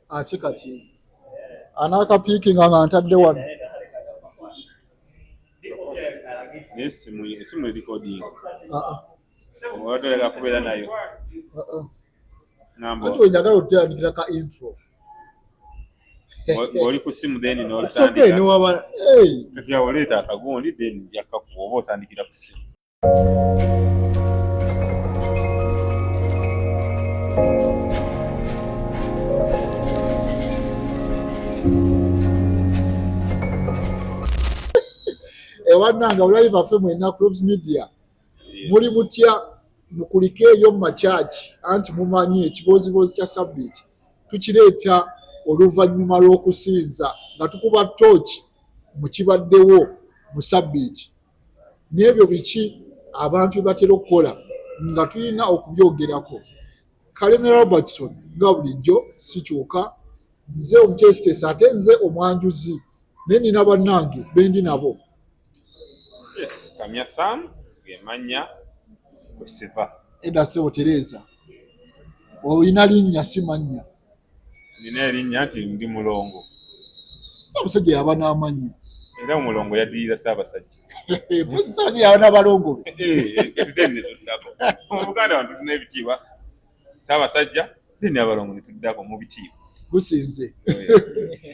Ate kati anaakapiikinga nga ntadde wano. Naye esimu esimu erikodinga. Ah, ah, Obadde oyagala kubeera nayo. ah, ah. Ngamba Anti wenjagala otutandikira ka intro. ng'oli ku simu then It's okay, n'olutandika. newaba Hey, Kati awo oleeta akagundi then nja kukakuwa oba otandikira ku simu. Ewannange abalabi baffe mwenna Cloves Media muli mutya? Mukulike eyo mu makyaki, anti mumanyi ekibooziboozi kya sabbiiti tukireeta oluvannyuma lw'okusinza nga tukuba tooki mu kibaddewo mu sabbiiti n'ebyo biki abantu bye batera okukola nga tulina okubyogerako. Kalemera Robertson nga bulijjo sikyuka, nze omuteesiteesi ate nze omwanjuzi, naye nina bannange bendi nabo. Yes, Kamya Sam gemanya kwesiva. Eda ssebo Tereza, olina linnya si mannya. Nina erinnya nti ndi mulongo. Ssaabasajja yaba n'amannya. Era omulongo yaddirira Ssaabasajja. Mpozi Ssaabasajja yaba n'abalongo be. Kati then ne tuddako. Mu Buganda wano tulina ebitiibwa. Ssaabasajja then abalongo ne tuddako mu bitiibwa. Gusinze.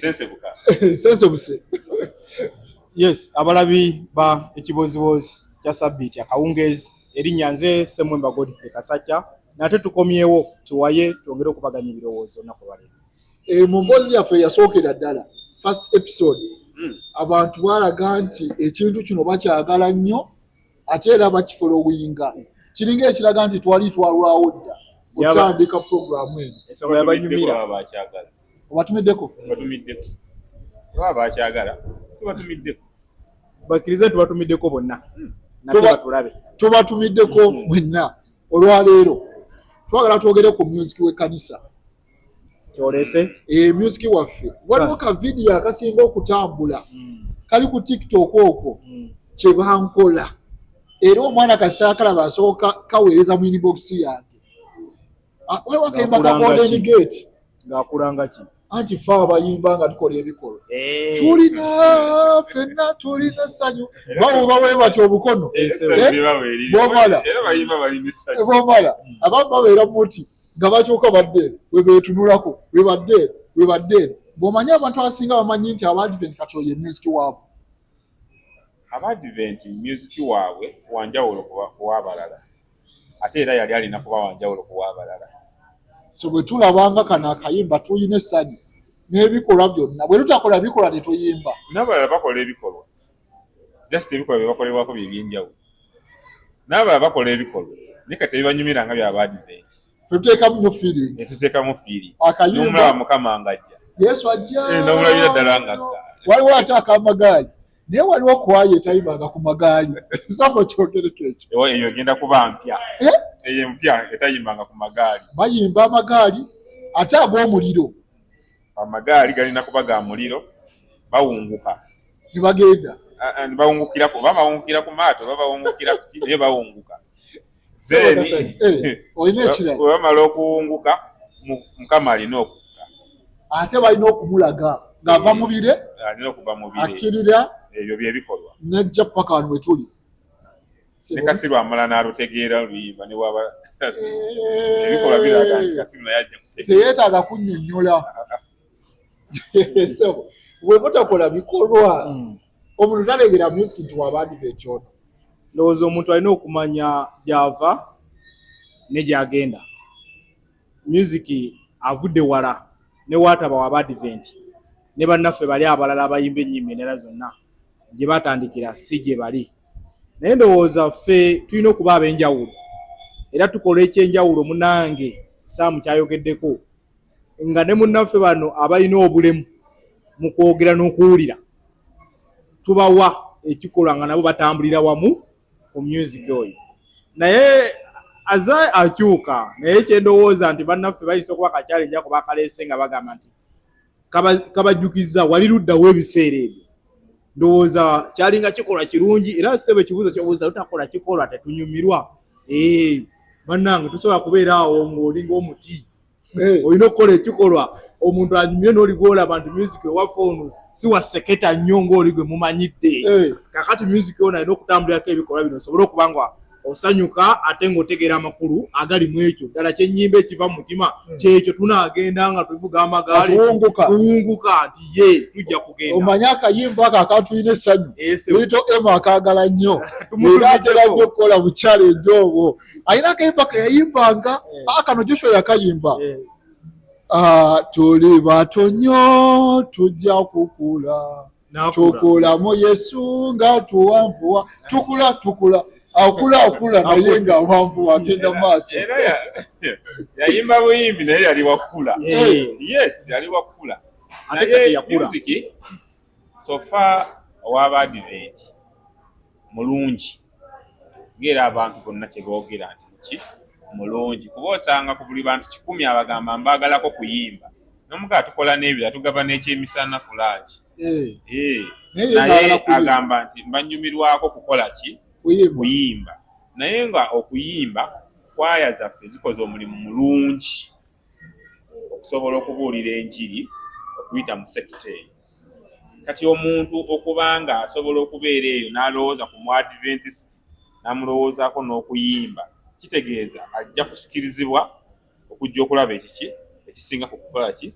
Sensebuka. Sensebuse. Yes, abalabi ba ekibooziboozi kya sabbiiti akawungeezi, erinnya nze Ssemwemba Godfrey Kasacca, nate tukomyewo tuwaye twongere okubaganya ebirowoozo olunaku lwaleero. Mu mboozi yaffe eyasookera ddala, first episode, abantu balaga nti ekintu kino bakyagala nnyo ate era bakifolowinga, kiringa ekiraga nti twali twalwawo dda otandika puroguramu eno. Ensonga yabanyumira. Baba bakyagala. Obatumiddeko? Tubatumiddeko. Baba bakyagala tubatumiddeko. Bakkirize tubatumiddeko bonna nate batulabe. Tubatumiddeko mwenna. Olwaleero twagala twogere ku music w'ekkanisa. Kyolese. Music waffe waliwo ka vidiyo akasinga okutambula kali ku TikTok okwo kye bankola, era omwana kasaakalaba asooka kaweereza mu inbox yange. Ah, waliwo akayimba ka Ng'akulanga Golden ki? Gate. Ng'akulanga ki? Anti fe abayimba nga tukola ebikolwa tulina ffenna tulina essanyu, bawuba bwe bati obukono. Bw'omala. Era bayimba balina essanyu. Bomala abamu babeera muti nga bakyuka badde eno we beetunulako, we badde eno, we badde eno. Bw'omanyi abantu abasinga bamanyi nti Abadvent kati oyo music waabwe. Abadvent music waabwe wanjawulo ku w'abalala, ate era yali alina kuba wanjawulo ku w'abalala. So bwe tulabanga kano akayimba tulina essanyu n'ebikolwa byonna, bwe tutakola bikolwa tetuyimba. N'abalala bakola ebikolwa, just ebikolwa bye bakolebwako bye byenjawulo. N'abalala bakola ebikolwa naye kati ebibanyumira nga by'Abadvent. Ffe tuteekamu nnyo feeling. Ne tuteekamu feeling. Akayimba. N'omulaba Mukama ng'ajja. Yesu ajja. N'omulabira ddala ng'ajja. Waliwo ate akamagaali, naye waliwo kwayo etayimbanga ku magaali. Nsaba okyogereko ekyo. Eyo egenda kuba mpya. Eyo empya etayimbanga ku magaali. Bayimba amagaali ate ag'omuliro. Amagaali galina kuba ga muliro, bawunguka. Ne bagenda. Ne bawungukirako, oba bawungukira ku maato, oba bawungukira ku ki, naye bawunguka. Then, olina ekirala. Bwe bamala okuwunguka, Mukama alina okukka. Ate balina okumulaga ng'ava mu bire, Alina okuva mu bire. Akkirira. Ebyo bye bikolwa. N'ajja paka wano we tuli. Ne Kasiru amala n'alutegeera oluyimba ne bw'aba ebikolwa biraga nti Kasiru naye ajja kutegeera. Teyeetaaga kunnyonnyola. So, bwe mutakola bikolwa, omuntu taleegera music nti waba Advent ono. Ndowooza omuntu alina okumanya gy'ava ne gy'agenda. Music avudde wala ne waataba waba Advent ne bannaffe bali abalala abayimba ennyimba endala zonna gye batandikira si gye bali. Naye ndowooza ffe tulina okuba ab'enjawulo era tukola ekyenjawulo. Munange Sam kyayogeddeko nga ne munnaffe bano abalina obulemu mu kwogera n'okuwulira tubawa ekikolwa nga nabo batambulira wamu ku music oyo, naye aza akyuka. Naye kyendowooza nti bannaffe bayinza okuba kakyali ako bakaleese nga bagamba nti kabajjukiza wali luddawo ebiseera ebyo. Ndowooza kyalinga kikolwa kirungi, era ssebo ekibuuzo kyobuuza, tutakola kikolwa tetunyumirwa. Bannange, tusobola kubeera awo ng'olinga omuti. Olina okukola ekikolwa omuntu anyumire n'oli gwolaba nti music ewaffe ono si wa seketa nnyo ng'oli gwe mumanyidde. Kakati music ono alina okutambulirako ebikolwa bino osobole okuba nga osanyuka ate ng'otegeera amakulu agali mu ekyo ddala kyennyimba ekiva mu mutima. Kyekyo tunaagenda nga tuvuga amagaali tuwunguka nti ye tujja kugenda. Omanye akayimba ako akatulina essanyu, Lito M akaagala nnyo era atera nnyo okukola bu challenge obwo. Alina akayimba ke yayimbanga, akano Joshua yakayimba. Ah, tuli bato nnyo tujja kukula, tukulamu Yesu nga tuwanvuwa, tukula tukula, akula akula naye nga awanvuwa agenda maaso. Era yayimba buyimbi naye yali wakula. Yes, yali wakula. Naye music so far ow'Abadiventi mulungi, ng'era abantu bonna kye boogera nti ki mulungi, kuba osanga ku buli bantu 100 abagamba mbaagalako kuyimba, n'omugaa tukola n'ebira tugaba n'ekyemisana ku lunch. Naye agamba nti mbanyumirwako kukola ki? Kuyimba. Naye nga okuyimba, kwaya zaffe zikoze omulimu mulungi okusobola okubuulira enjiri okuyita mu sector eyo. Kati omuntu okuba nga asobola okubeera eyo n'alowooza ku Muadventist n'amulowoozaako n'okuyimba, kitegeeza ajja kusikirizibwa okujja okulaba ekiki ekisinga ku kukola ki?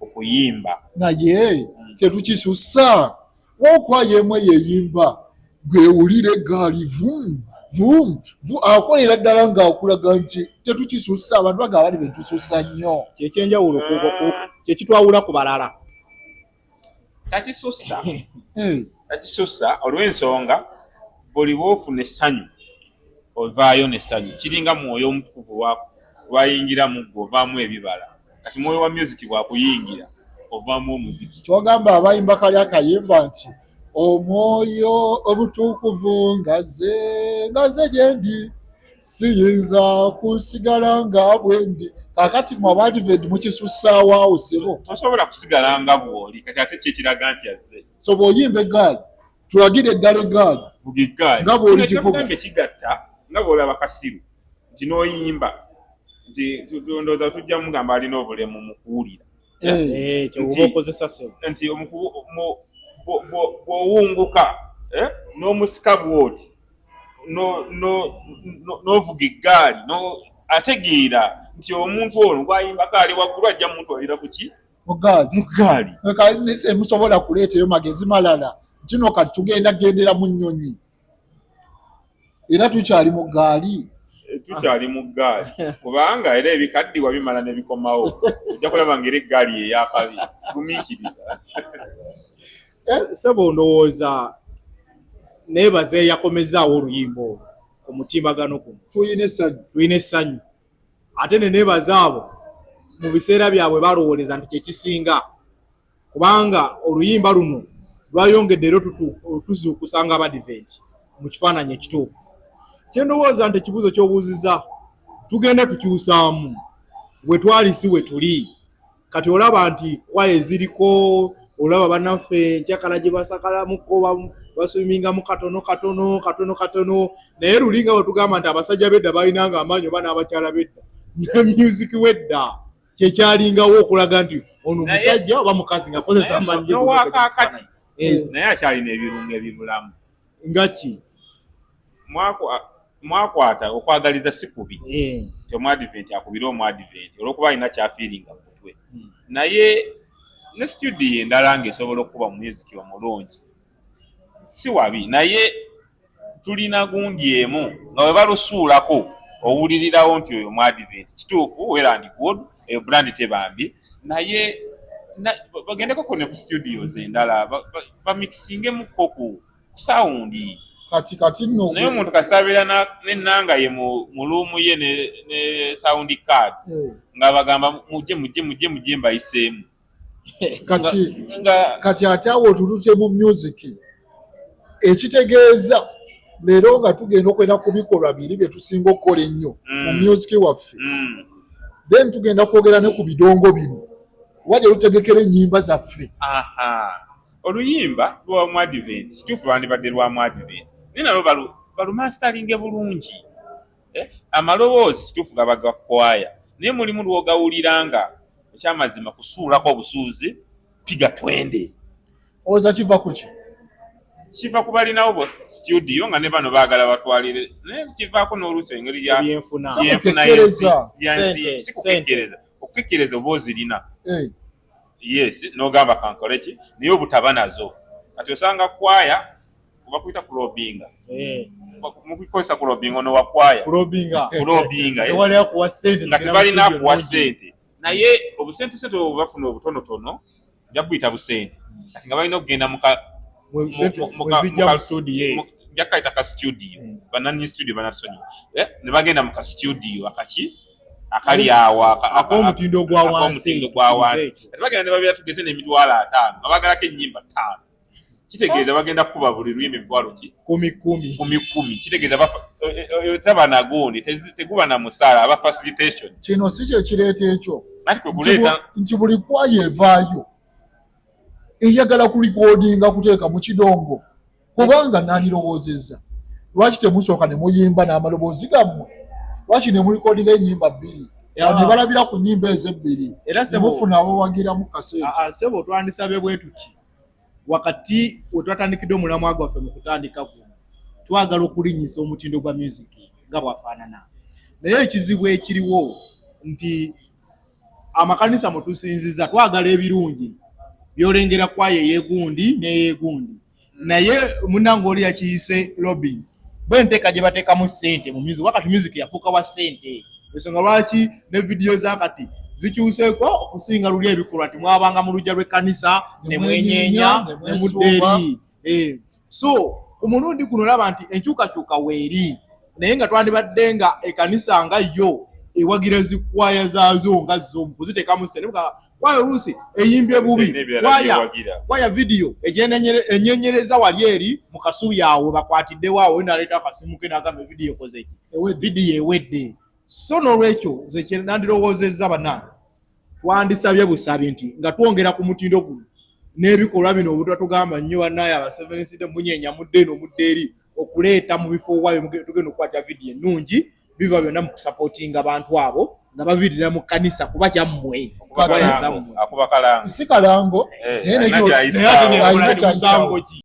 Okuyimba. Naye tetukisussa wokwaya emu eyeyimba gwewulira eggaali vum vum vu, akolera ddala ng'akulaga nti tetukisussa. Abantu bagamba bali betusussa nnyo. Kyekyenjawulo, kyekitwawula ku balala. Takisussa. Takisussa olw'ensonga buli bw'ofuna essanyu ovaayo n'essanyu, kiringa mwoyo omutukuvu lwayingira mu ggwe ovaamu ebibala. Kati mwoyo wa music bwakuyingira ovaamu omuziki. Kyogamba abayimba kali akayimba nti omwoyo omutukuvu ngaze ngaze gyendi siyinza kusigala nga bwendi. Kakati mu Abadiventi mukisussaawo awo sebo. Tosobola kusigala nga bw'oli. Kati ate kyekiraga nti azze. So bw'oyimba eggaali, tulagire eddala eggaali. Vuga eggaali nga bw'oli kivuga. Kigatta nga bw'olaba kasiru nti n'oyimba nti ndowooza tujja mugamba alina obulemu mu kuwulira. Nti bw'owunguka n'omusika bw'oti n'ovuga eggaali ategeera nti omuntu ono gwayimbako ali waggulu ajja mutwalira ku ki? Mu ggaali. Mu ggaali. Temusobola kuleetayo magezi malala ntino kati tugenda gendera mu nnyonyi era tukyali mu ggaali. Tukyali mu ggaali kubanga era ebikaddiwa bimala ne bikomawo, ojja kulaba ng'era eggaali eyakabi gumiikiriza. Sebo, ndowooza neebaza eyakomezaawo oluyimba olwo ku mutimbagano guno. Tulina essanyu. Tulina essanyu, ate ne neebaza abo mu biseera byabwe balowooleza nti kyekisinga, kubanga oluyimba luno lwayongedde era otuzuukusa nga Abadiventi mu kifaananyi ekituufu. Kyendowooza nti ekibuuzo ky'obuuziza, tugenda tukyusaamu we twali si we tuli kati. Olaba nti kwaya eziriko, olaba bannaffe enkyakala gye basakalamuko, baswimingamu katono katono katono katono, naye luli nga bwe tugamba nti abasajja b'edda balinanga amaanyi oba n'abakyala b'edda ne music w'edda, kyekyalingawo okulaga nti ono musajja oba mukazi ng'akozesa amaanyi. Nowakakati naye akyalina ebirungo ebibulamu. Nga ki? Mwakwata okwagaliza si kubi nti Omuadiventi akubire Omuadiventi olwokuba alina kyafiiringa mu mutwe, naye ne studio endala ng'esobola okukuba mu music omulungi si wabi, naye tulina gundi emu nga we balusuulako owulirirawo nti oyo Omuadiventi kituufu. Well and good, eyo brand tebambi, naye bagendeko ne ku studios endala bamixingemuko ku sound. Kati nno Naye omuntu kasita abeera n'ennanga ye mu room ye ne sound card, nga bagamba mujje mujje mujje mujje mbayiseemu. Kati kati ate awo otulute mu music, ekitegeeza leero nga tugenda okwenda ku bikolwa biri bye tusinga okukola ennyo mu music waffe, then tugenda kwogera ne ku bidongo bino oba gye lutegekera ennyimba zaffe. Oluyimba lwa Muadvent kituufu lwandibadde lwa Muadvent, naye nalwo balumastalinge bulungi. Amaloboozi kituufu gaba ga kwaya. Naye mulimu lw'ogawulira nga ekyamazima kusuulako obusuuzi, piga twende. Oza kiva ku ki? Kiva ku balinawo bo studio nga ne bano baagala batwalire, naye kivaako n'oluusi engeri ya ebyenfuna. Yenfuna y'ensi. Kukekkereza. Yansi Sente, si sente. kukekkereza, okukekkereza oba ozirina. Eh, Yes, n'ogamba kankole ki, naye obutaba nazo. Kati osanga kwaya bakuyita kulobinga, Eh, mukukozesa kulobinga ono wa kwaya kulobinga. Kulobinga, eh. Tewali akuwa ssente Nga zigenda mu tebalina studio kuwa nnungi. ssente, naye obusente sente obwo bafuna obutonotono, nja buyita busente, kati nga balina okugenda muka Sente wezijja mu studio, eh. Nja kayita ka studio. Bananyi studio banatusonyiwa, eh, ne bagenda mu ka studio akaki akali awo Ak'omutindo ogwa wansi. Ak'omutindo gwa wansi. Ekyo. Kati bagenda ne babeera tugeze n'50,000 nga bagalako ennyimba ttaano, kitegeeza bagenda kukuba buli luyimba emitwalo ki? Kumi kumi. Kumi kumi. Kitegeeza taba nagundi teguba na musaala aba facilitation. Kino si kye kireeta ekyo. Anti kwe Nti kuleeta nti buli kwaya evaayo eyagala kulikodinga kuteeka mu kidongo, kubanga nandirowoozezza lwaki temusooka ne muyimba n'amaloboozi gammwe, lwaki ne mulikodinga ennyimba bbiri ne balabira ku nnyimba ezo ebbiri Era ne sebo mufuna abawagiramu kasente. Aa, sebo, twandisabye bwe tuti: wakati we twatandikidde omulamwa gwaffe mu kutandika guno, twagala okulinnyisa omutindo gwa music nga bwafaanana, naye ekizibu ekiriwo nti amakanisa mutusinziza twagala ebirungi byolengera kwaya eyegundi n'eyegundi, naye munange oli yakiyise lobby, bwenteeka gye bateekamu ssente mu music. Wakati music yafuuka wa ssente, ensonga lwaki ne vidiyo zakati zikyuseeko okusinga luli ebikolwa ti mwabanga mu lujja lw'ekkanisa ne mwenyeenya ne ne mudda eri. Eh, so ku mulundi guno olaba nti enkyukakyuka weeri, naye nga twandibadde nga ekkanisa nga yo ewagira zikwaya zaazo nga zo mu kuziteekamu ssente. Kwaya oluusi eyimbye bubi, N'ebirala kwaya byewagira. Kwaya vidiyo enyenyereza wali eri mu kasubi awo bakwatiddewo awo, naleeta akasimu ke n'agamba vidiyo ekoze ki? Ewedde. Vidiyo ewedde. So n'olwekyo nze kye nandirowoozezza, bannange, twandisabye busabi nti nga twongera ku mutindo guno n'ebikolwa bino obutatugamba nnyo, bannaye abaseveniside munyeenya mudde eno mudde eri okuleeta mu bifo waabwe tugenda okukwata vidiyo ennungi, biva byonna mu kusapootinga abantu abo nga baviirira mu kkanisa kuba kyammwe. Akuba Kwaya kalango, zammwe. akuba kalango. Si kalango. Eh, Naye alina nekyo- gy'ayisaawo. Naye ate Alina nekola kyayisaawo. musango ki?